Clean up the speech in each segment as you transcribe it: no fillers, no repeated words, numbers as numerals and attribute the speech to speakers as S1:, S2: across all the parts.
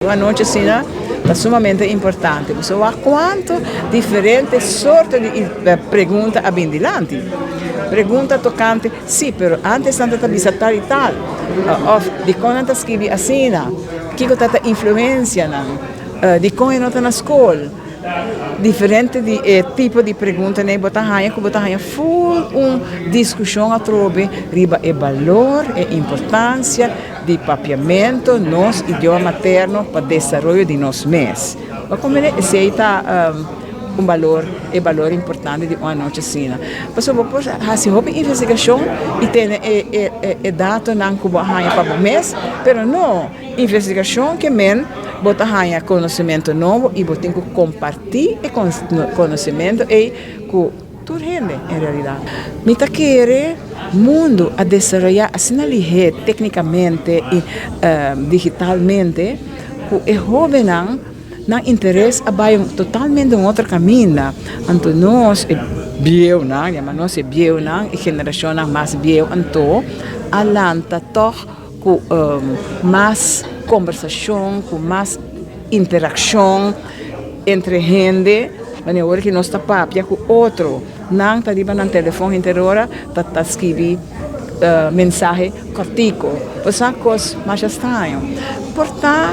S1: Un anochi asina ta sumamente importante. Pasobra wak kuantu diferente sorto di pregunta a bin dilanti. Pregunta tokante, sí, pero antes nan ta bisa tal i tal. Òf dikon nan ta skibi asina? Kiko ta ta influensianan? Dikon e no ta na skol? Diferente di e tipo di preguntanan bo ta haña ku bo ta haña ful un diskushon atrobe riba e balor, e importansia di papiamentu, nos idioma materno, pa desaroyo di nos mes. Bo komprende? Esei ta un balor, e balor importante di un anochi asina. Pasobra bo por hasi hopi investigashon i tene e datonan ku bo a haña pa bo mes, pero no. Investigashon ke men bo ta haña konosementu nobo i bo tin ku kompartí e konosementu ei ku tur hende en realidat. Mi ta kere mundu a desaroyá asina lihé téknikamente i digitalmente ku e hóbennan nan interes a bai totalmente un otro kaminda. Anto nos e bieunan, yama nos e bieunan, e generashonnan mas bieu anto a lanta tòg ku mas kombersashon, ku mas interakshon entre hende, manera ora ku nos ta papia ku otro, nan ta riba nan telefòn henter ora ta ta skibi mensahe kòrtiku, bo sa kos masha straño. Por ta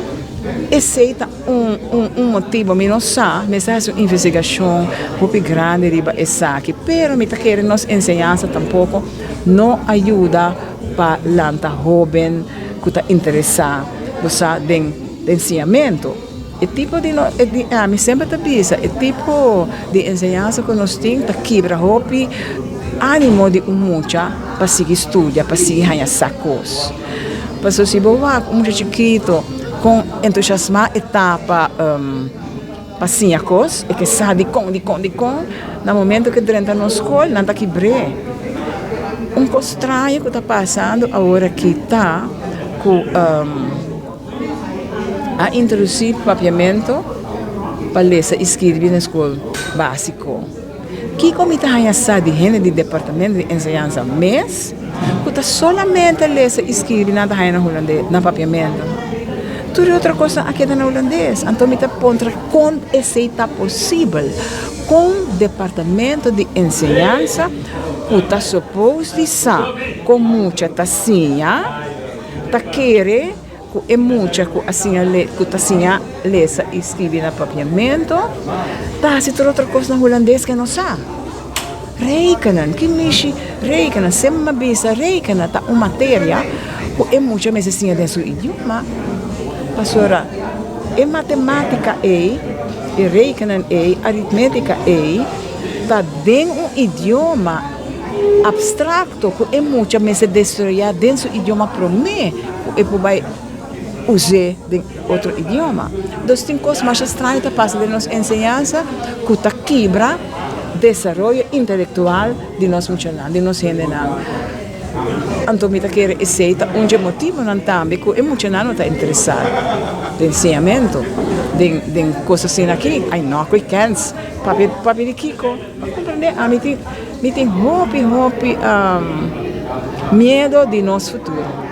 S1: esei ta un un motibu, mi no sa, mester hasi un investigashon hopi grandi riba esaki, pero mi ta kere nos enseñansa tampoko no a yuda pa lanta hóben ku ta interesá, bo sa, den enseñamentu. E tipo di no di ami semper ta bisa e tipo di enseñansa ku nos tin ta kibra hopi ánimo di un mucha pa sigui studia, pa sigui haña sa kos. Pasobra si bo wak un mucha chikitu kon entusiasmá e ta pa pa siña kos, e ke sa dikon, dikon, dikon, na momento ku e drenta nos skol nan ta kibr'é. Un kos straño ku ta pasando awor aki ta ku a introdusí papiamentu pa lesa i skirbi na skol básiko. Kiko mi ta haña sa di hende di departamento di enseñansa mes ku ta solamente lesa i skirbi nan ta haña na hulandes, na papiamentu? Tur e otro kosnan a keda na hulandes. Anto mi ta puntra kon esei ta posibel? Kon departamento di enseñansa ku ta supos di sa kon mucha ta siña ta kere ku e mucha ku a siña ku ta siña lesa i skibi na papiamentu ta hasi tur otro kos na hulandes ke no sa? Rekenen, ki mishi rekenen? Semper mi a bisa rekenen ta un materia ku e mucha mester siña den su idioma. Pasobra e matematika ei, e rekenen ei, aritmetika ei ta den un idioma abstrakto ku e mucha mester desaroyá den su idioma promé ku e por bai us'é den otro idioma. Dus tin kos masha straño ta pasa den nos enseñansa ku ta kibra desaroyo intelektual di nos muchanan, di nos hendenan. Anto mi ta kere esei ta un dje motibonan tambe ku e muchanan no ta interesá den enseñamentu, den den kos asina aki. Ai no ku e kens, papia papia di kiko? Bo komprendé? Ami tin mi tin hopi hopi miedo di nos futuro.